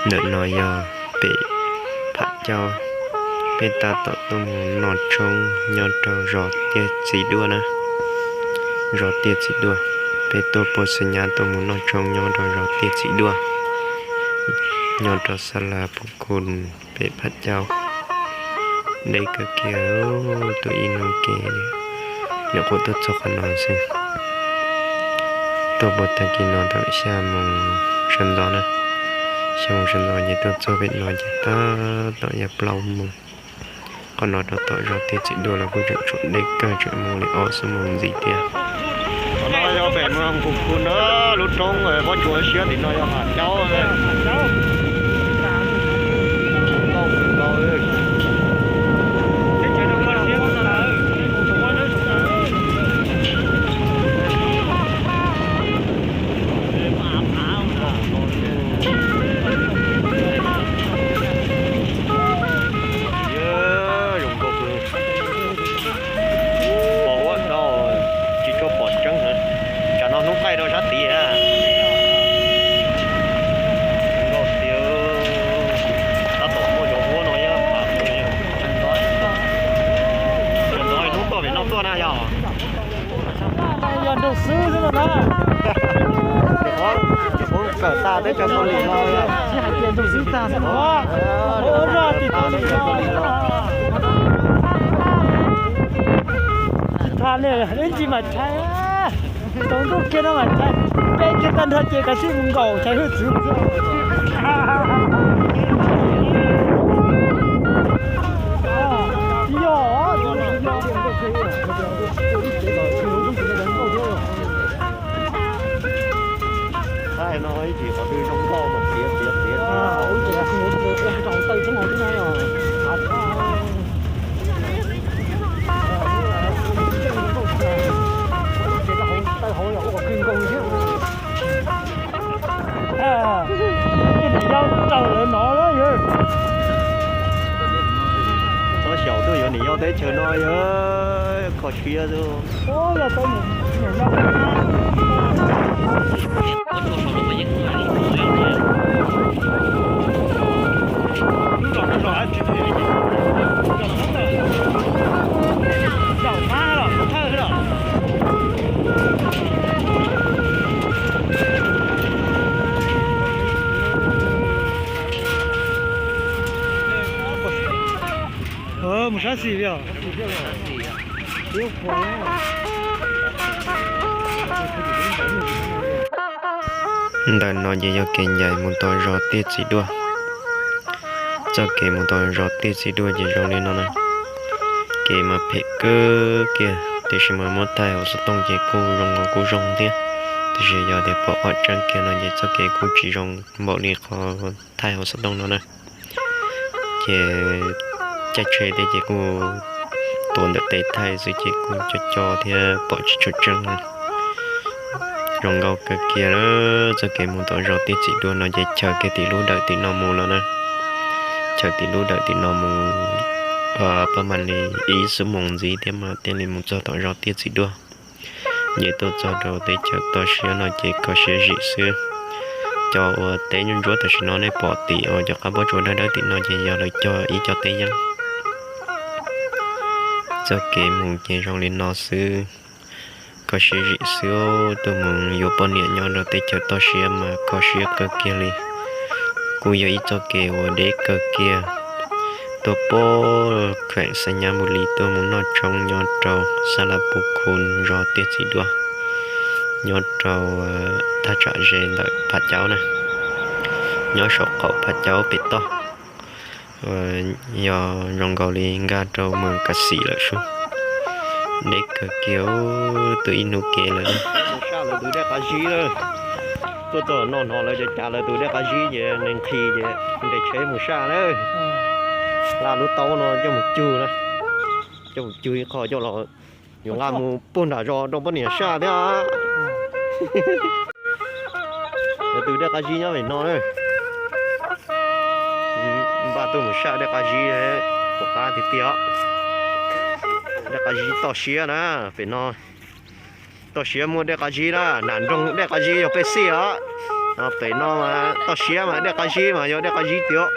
Ntawm no yog pem Pham Caub, peb tab tom tuaj mus noj tshoob nyob rau zos Tiaj Txiv Duaj na. Zos Tiaj Txiv Duaj, peb tuaj puag xeem nyab tuaj mus noj tshoob nyob rau zos Tiaj Txiv Duaj, nyob rau xab las Pub Khu pem Pham Caub. Deb kawg kiag, tuaj ib hnub kev li, nyuam qhuav tuaj txog qhov no xwb. Tuaj puag tag kis no thaum xya moos sawv ntxov na, xya moos sawv ntxov ces tuaj txog pem no ces tab tom yog plaub moos. Qhov no rau tom zos Tiaj Txiv Duaj los kuj tseem tshuav deb kawg, tseem mus li ob xuab moos ntxiv thiab. Qhov no yog pem Moos Kus Khu na, lub roob pob tsuas siab tim no yog Pham Caub. Zoo nkauj kawg, pom ua dau tsis tshua pom tseeb heev. Tsam no hnub qaij rau sab tid. Zoo nkauj tiag, tab tom muaj cov huab no thiab. Tsam no hnub tuaj pem no tuaj na yog. Yog nraug xwb xwb no na. Kawm tas teb chaws Kaus Lim los yog. Tsis hais tias nraug xwb tag xwb no. Ua zog tim Kaus Lim los. Tsis tas li, ib ntsis mam chais. Tsaus ntuj kiag no mam chais. Peb kiag tag nrho ces kav tsij mus nkaum chais hwj txwv. Tsis yog, tsis yog. Thaij no ib chim qhov twg zoo nkauj mas tiav tiav tiav. Niam yau raws lawv no lawm. Txhob xyaum tuaj yuav niam yau teb chaws no yog kho siab xwb. Mus sab xis li os. Ntawm no ces yog kev ncaim mus tom zos Tiaj Txiv Duaj. Txoj kev mus tom zos Tiaj Txiv Duaj ces zoo li no na. Kev mas phem kawg kiag, tiam sis mas muab thaij hauv xov tooj ces kuj zoo nkaus kuj zoo thiab. Tiam sis yog tias pom qhov tseeb kiag no ces txoj kev kuj tsis zoo npaum li qhov thaij hauv xov tooj no na. Ces caij tsheb thiab ces kuj tuav ntawm tes thaij xwb ces kuj co co thiab pom tsis tshua tseeb. Zoo nkauj kawg kiag na. Txoj kev mus tom zos Tiaj Txiv Duaj no ces chaws kiag tim lub dawm tim no mus los na. Chaws tim lub dawm tim no mus, pab mam li ib xuab moos ntxiv thiab mas thiaj li mus txog tom zos Tiaj Txiv Duaj. Ces tuaj txog rau teb chaws toj siab no ces kho siab zim xwb. Cov uas teb ntsuab ntsuab tam sim no nej pom tim uas cov qab pob tsuas dawb dawb tim no ces yog lawv cog ib co teb yeeb. Txoj kev mus ces zoo li no xwb. Kho siab zim xwb, tuaj mus yuav poj niam nyob rau teb chaws toj siab mas kho siab kawg kiag li. Kuj yog ib txoj kev uas deb kawg kiag. Tuaj puag kheem Xais Nyab Npus Lis tuaj mus noj tshoob nyob rau Xab Las Pub Khu zos Tiaj Txiv Duaj, nyob rau thaj tsam ze ntawm Pham Caub na, nyob saum qaum Pham Caub pem toj. Yog zoo nkaus li nkag rau Moos Kas Xim lawm sub. Deb kawg kiag, tuaj ib hnub kev lawm. Mus saj lawv tus dej qab zib lawm. Tuaj txog noj hnov lawv cav cav lawv tus dej qab zib ces nws nqhis ces nres tsheb mus saj lawm. Nqa lub taub no coj mus cug na, coj mus cug ib qho coj los yuav nqa mus puag nram zos rau poj niam saj thiab. Lawv tus dej qab zib nyob pem no na. Npaj tuaj mus saj dej qab zib, pom qab tiag tiag. Dej qab zib toj siab na, pem no toj siab muaj dej qab zib na, nam nroog dej qab zib yog pej xij os. No pem no mas toj siab mas dej qab zib mas yog dej qab zib tiag.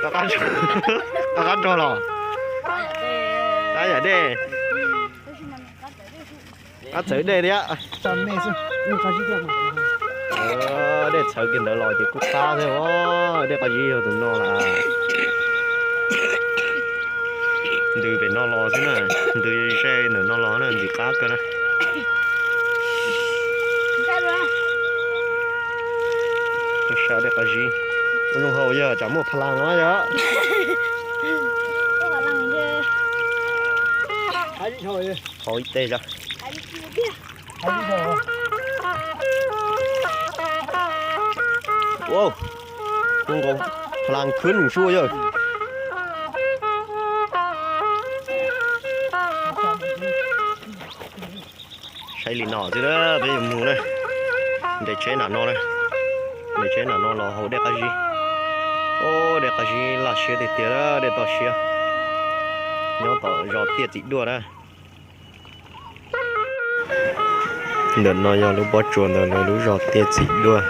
Qab nrog los, qab yam dej, qab txawv dej thiab. Dej txhawv kiag ntawd los ces kuj qab thiab os. Dej qab zib yog tus no las. Ntws pem no los xwb na, ntws ze ntawm no los na, ntws qab kawg na. Tuaj saib dej qab zib, ua zoo haus yog tsam muaj pha las no yog. Haus ib teg os. Ua, kuj nkaus pha las khwb mus sub yog. Saib li no xwb na, peb yuav mus na. Nres tsheb nram no na, nres tsheb nram no los haus dej qab zib. Dej qab zib laj siab tiag tiag, dej toj siab, nyob tom zos Tiaj Txim Duaj na. Ntawm no yog lub pob tsuas ntawm lawv lub zos Tiaj Txim Duaj.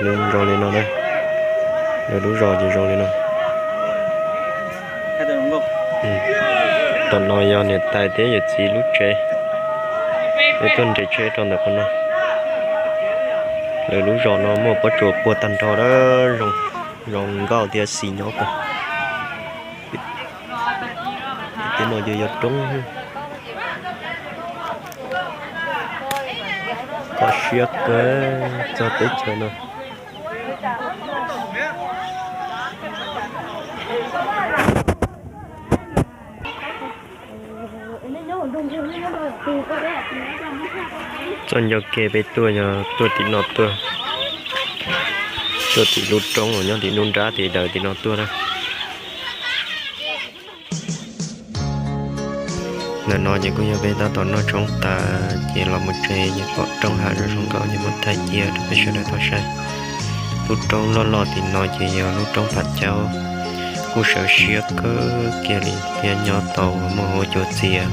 Lub zoo li no na, lawv lub zos ces zoo li no. Tom no yog niam tais thiab yawm txiv lub tsev. Peb tuaj nres tsheb rau ntawm qhov no. Lawv lub zos no muaj pob tsuas puag tag nrho, zoo nkauj thiab xis nyob kawg. Tej no ces yog roob. Kho siab kawg txog teb chaws no. Txoj ncauj ke peb tuaj yog tuaj tim no tuaj, tuaj tim lub roob uas nyob tim lub nrab tim daws tim no tuaj na. Ntawm no ces kuj yog peb tab tom noj tshoob tas ces los mus tsev ces pom roob hav zoo zoo nkauj ces muab thaij cia rau peb sawv daws tau saib. Lub roob loj loj tim no ces yog lub roob Phav Caub, kuj sawv siab kawg kiag li thiab nyob tau muaj huab cua txias,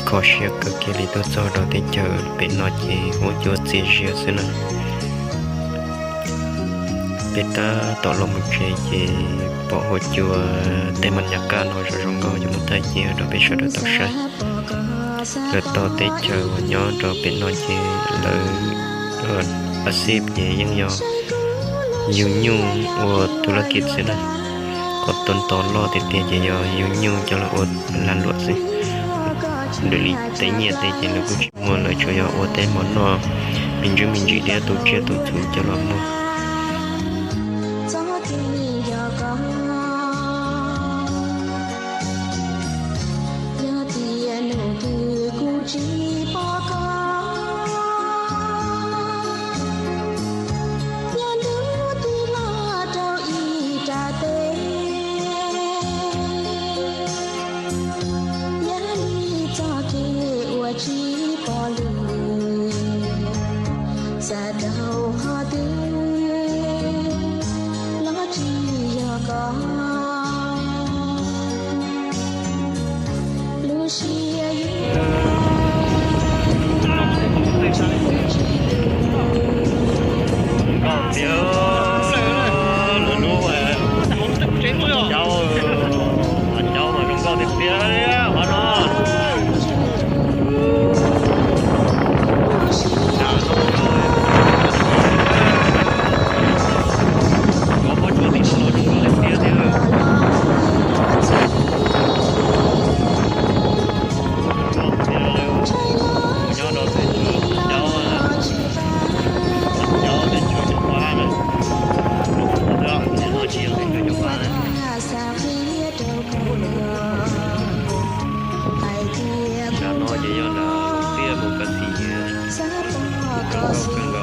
kho siab kawg kiag li. Tuaj txog rau teb chaws pem no ces huab cua txias zias xwb na. Peb tab tom los mus tsev ces pom huab cua tej mas nyas kaj no zoo zoo nkauj ces muab thaij cia rau peb sawv daws tau saib. Lawv tog teb chaws uas nyob rau pem no ces lawv a xij ces yeej yog yug nyuj ua tus laj kis xwb na. Qhov ntoo loj tiag tiag ces yog yug nyuj coj los ua lag luam xwb. Lwm li tej nyiaj tej ces lawv kuj tsis muaj, lawv tsuas yog ua tej hmo noj me ntsis me ntsis thiab tu tsiaj tu txhu coj los muag. Nkauj tiag, lawv lub caub, caub mas zoo nkauj tiag tiag li qhov no. Cov pob tsuas tim no los zoo nkauj tiag tiag. Nyob rau teb chaws caub, caub teb chaws cov pab na, no tsis yog teb chaws cov pab na. Tsam no ces yog nram tiaj mus kawg tim, kawg kawg